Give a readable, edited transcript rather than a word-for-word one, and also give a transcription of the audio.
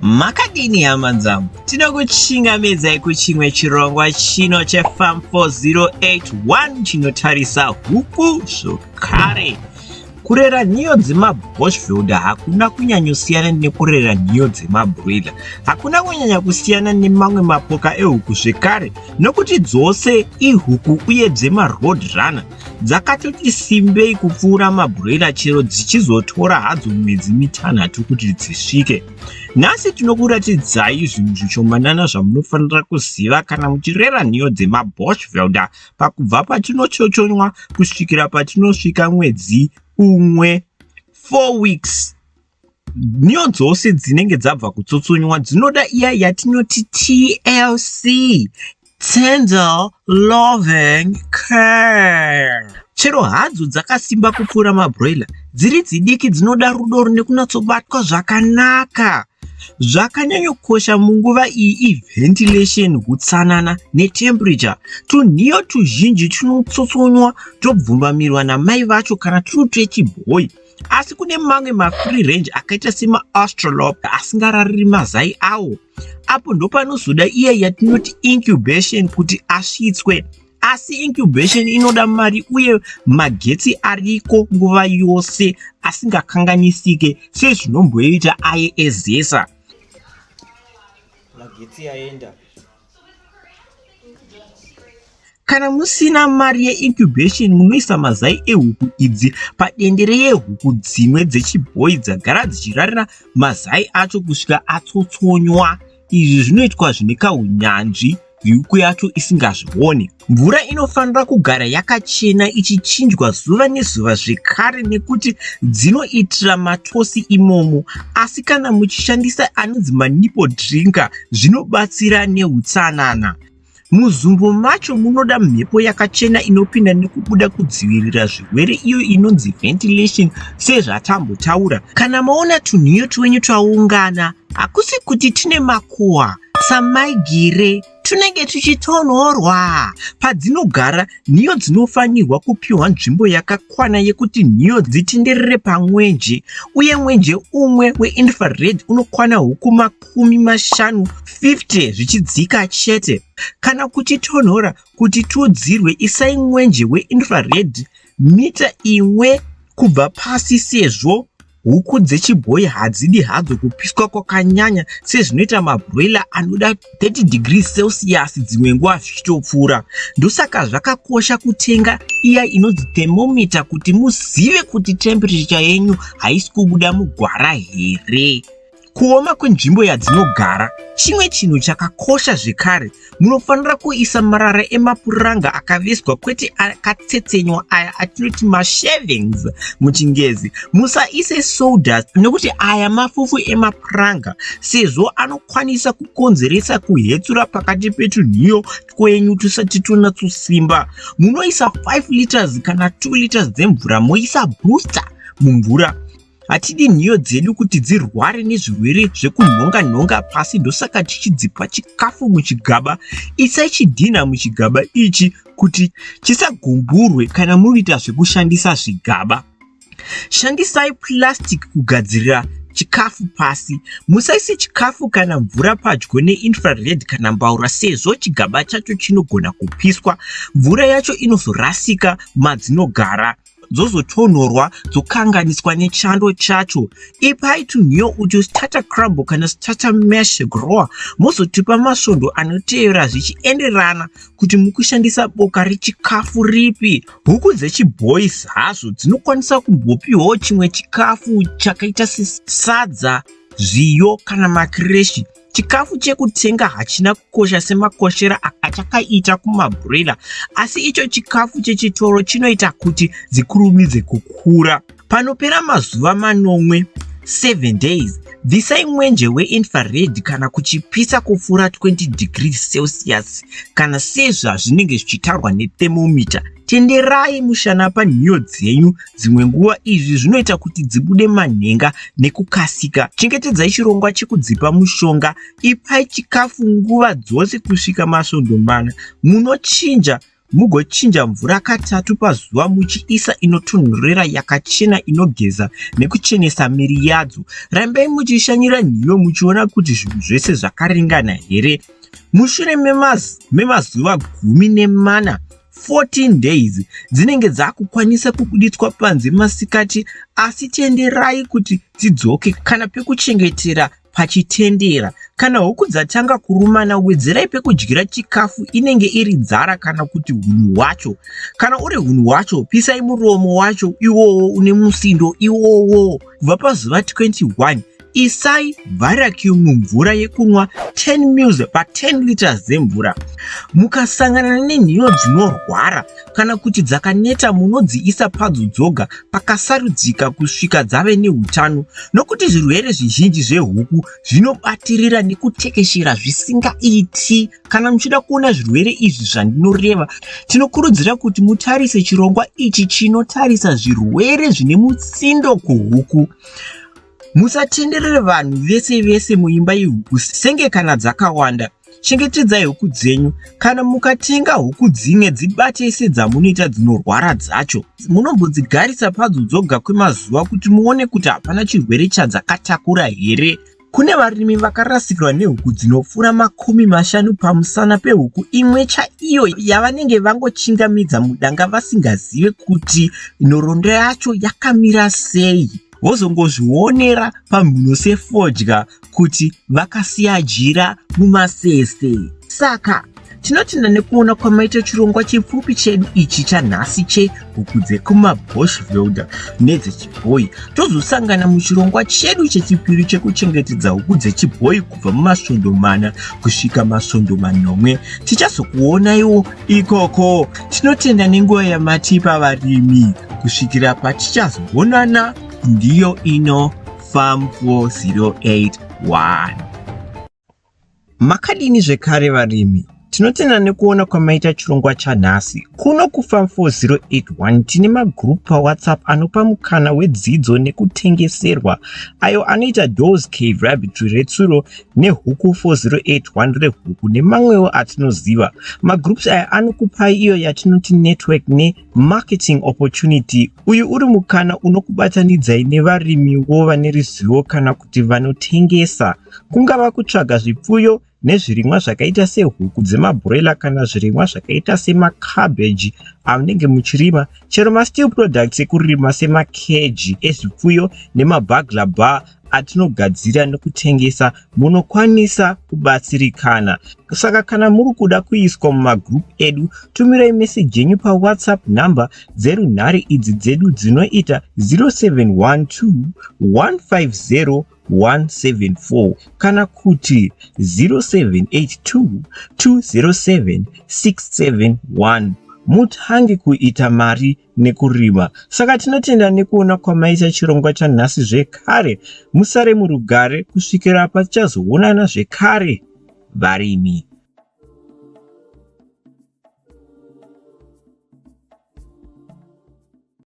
Makadini hama dzangu, tinokuchingamidzai kuchimwe chirongwa chino cheFarm 4081 chinotarisa huku zvokare. Kurera nhiyo dzemaBoschvelder hakuna kunyanyosiyana nekurera nhiyo dzemabroiler. Hakuna kunyanya kusiyana nemamwe mapoka ehuku zvekare nokuti dzose ihuku uye dzemaroad runner dzakatoti simbei kupfuura mabroiler chero dzichizotora hadzo mwedzi mitanhatu kuti dzisvike. Nhasi tinokuratidzai zvinhu zvishomanana zvamunofanira kuziva kana muchirera nhiyo dzemaBoschvelder pakubva patinochochonywa kusvikira patinosvika mwedzi umwe 4 weeks. Nhiyo dzose dzinenge dzabva kutsotsonywa dzinoda iya yatinoti TLC, Tender Loving Care. Chero hadzo dzakasimba kupfuura mabroiler, dziri dzidiki dzinoda rudo rune kunatsobatwa zvakanaka. Zvakanyanyokosha munguva iyi iventilation, hutsanana netemperature. Tunhiyo tuzhinji tunotsotsonywa tobvumbamirwa namai vacho kana turi twechibhoyi. Asi kune mamwe mafree range akaita semaaustralorp asingarariri mazai awo. Apo ndopanozoda iya yatinoti incubation kuti asvitswe. Asi incubation inoda mari uye magetsi ariko nguva yose asingakanganisike sezvinomboita aye ezesa. Magetsi aenda. Kana musina mari yeincubation munoisa mazai ehuku idzi padendere yehuku dzimwe dzechibhoyi dzagara dzichirarira mazai acho kusvika atsotsonywa. Izvi zvinoitwa zvine kahunyanzvi huku yacho isingazvione. Mvura inofanira kugara yakachena ichichinjwa zuva nezuva zvekare nekuti dzinoitira matosi imomo. Asi kana muchishandisa anonzi manipple drinker zvinobatsira neutsanana. Muzumbu macho munoda mhepo yakachena inopinda nekubuda kudzivirira zvirwere iyo inonzi ventilation sezvatambotaura. Kana maona tunhiyo twenyu twaungana, hakusi kuti tine makuhwa samaigire, tunenge tuchitonhorwa. Padzinogara, nhiyo dzinofanirwa kupiwa nzvimbo yakakwana yekuti nhiyo dzitenderere pamwenje uye mwenje umwe weinfrared unokwana huku 50 50 zvichidzika chete. Kana kuchitonhora kuti tudzirwe isai mwenje weinfrared mita imwe kubva pasi sezvo huku dzechibhoyi hadzidi hadzo kupiswa kwakanyanya sezvinoita mabroiler anoda 30 degrees Celsius dzimwe nguva zvichitopfuura. Ndosaka zvakakosha kutenga iya inonzi thermometer kuti muzive kuti temperature yenyu haisi kubuda mugwara here. Kuoma kwenzvimbo yadzinogara chimwe chinhu chakakosha zvekare. Munofanira kuisa marara emapuranga akavezwa kwete akatsetsenywa aya atinoti mashavings muchingezi. Musaise sawdust nekuti aya mafufu emapuranga sezvo anokwanisa kukonzeresa kuhetsura pakati petunhiyo twenyu tusati twonatsosimba. Munoisa 5 liters kana 2 liters dzemvura moisa booster mumvura. Hatidi nhiyo dzedu kuti dzirware nezvirwere zvekunhonga-nhonga pasi ndosaka tichidzipa chikafu muchigaba. Isai chidhinha muchigaba ichi kuti chisagumburwe kana muri kuita zvekushandisa zvigaba. Shandisai plastic kugadzirira chikafu pasi. Musaise chikafu kana mvura padyo neinfrared kana mbaura sezvo chigaba chacho chinogona kupiswa. Mvura yacho inozorasika madzinogara. dzozotonhorwa dzokanganiswa nechando chacho. Ipai tunhiyo utu starter crumble kana starter mash grower mozotipa masvondo anotevera zvichienderana kuti mukushandisa boka rechikafu ripi. Huku dzechibhoys hazvo dzinokwanisa kumbopiwawo chimwe chikafu chakaita sesadza, zviyo kana makireshi. Chikafu chekutenga hachina kukosha semakoshera achakaita kumabroiler, asi icho chikafu chechitoro chinoita kuti dzikurumidze kukura. Panopera mazuva manomwe, 7 days, bvisai mwenje weinfrared kana kuchipisa kupfuura 20 degrees Celsius kana sezvazvinenge zvichitaurwa nethermometer. Tenderai mushana panhiyo dzenyu dzimwe nguva, izvi zvinoita kuti dzibude manhenga nekukasika. Chengetedzai chirongwa chekudzipa mushonga, ipai chikafu nguva dzose kusvika masvondo mana. Munochinja Mugochinja mvura katatu pazuva muchiisa inotonhorera yakachena inogeza nekuchenesa miri yadzo. Rambai muchishanyira nhiyo muchiona kuti zvinhu zvese zvakaringana here. Mushure memazuva 14, 14 days, dzinenge dzakukwanisa kubuditswa panze masikati, asi tenderai kuti dzidzoke kana pekuchengetera pachitendera. Kana huku dzatanga kurumana, wedzerai pekudyira chikafu inenge iri nzara kana kuti hunhu hwacho. Kana uri hunhu hwacho, pisai muromo wacho iwowo une musindo iwowo. Kubva pazuva 21, isai vacuum mumvura yekunwa 10 mils pa10 liters dzemvura. Mukasangana nenhiyo dzinorwara kana kuti dzakaneta, munodziisa padzo dzoga pakasarudzika kusvika dzave neutano, nokuti zvirwere zvizhinji zvehuku zvinobatirira nekutekeshera zvisingaiti. Kana muchida kuona zvirwere izvi zvandinoreva, tinokurudzira kuti mutarise chirongwa ichi chinotarisa zvirwere zvine mutsindo kuhuku. Musatenderere vanhu vese vese muimba yehuku senge kana dzakawanda. Chengetedzai huku dzenyu. Kana mukatenga huku dzimwe, dzibatei sedzamunoita dzinorwara dzacho. Munombodzigarisa padzo dzoga kwemazuva kuti muone kuti hapana chirwere chadzakatakura here. Kune varimi vakarasikirwa nehuku dzinopfuura 50 pamusana pehuku imwe chaiyo yavanenge vangochingamidza mudanga vasingazive kuti nhoroondo yacho yakamira sei. Vozongozvionera pamhuno sefodya kuti vakasiya jira mumasese. Saka tinotenda nekuona kwamaita chirongwa chipfupi chedu ichi chanhasi chehuku dzekumaBushveld nedzechibhoyi. Tozosangana muchirongwa chedu chechipiri chekuchengetedza huku dzechibhoyi kubva mumasvondo 4 kusvika masvondo 7. Tichazokuonaiwo ikoko. Tinotenda nenguva yamatipa varimi. Kusvikira patichazoonana, ndiyo ino Farm 4081. Makadini zvekare varimi? Tinotenda nekuona kwamaita chirongwa chanhasi. Kuno kuFarm 4081 tine magroup paWhatsApp anopa mukana wedzidzo nekutengeserwa, ayo anoita Doors Cave Rabbitry retsuro neHuku 4081 rehuku nemamwewo atinoziva. Magroups aya anokupai iyo yatinoti network nemarketing opportunity. Uyu uri mukana unokubatanidzai nevarimiwo vane ruzivo kana kuti vanotengesa, kungava kutsvaga zvipfuyo nezvirimwa zvakaita sehuku dzemabroiler kana zvirimwa zvakaita semacabbage amunenge muchirima, chero masteel products ekurima semakeji ezvipfuyo nemabagla bar atinogadzira nekutengesa, munokwanisa kubatsirikana. Saka kana muri kuda kuiswa mumagroup edu, tumirai meseji yenyu paWhatsApp nhamba dzerunhare idzi dzedu dzinoita 0712 150 174 kana kuti 0782 207 671, mutange kuita mari nekurima. Saka tinotenda nekuona kwamaita chirongwa chanhasi zvekare. Musare murugare kusvikira patichazoonana zvekare, varimi.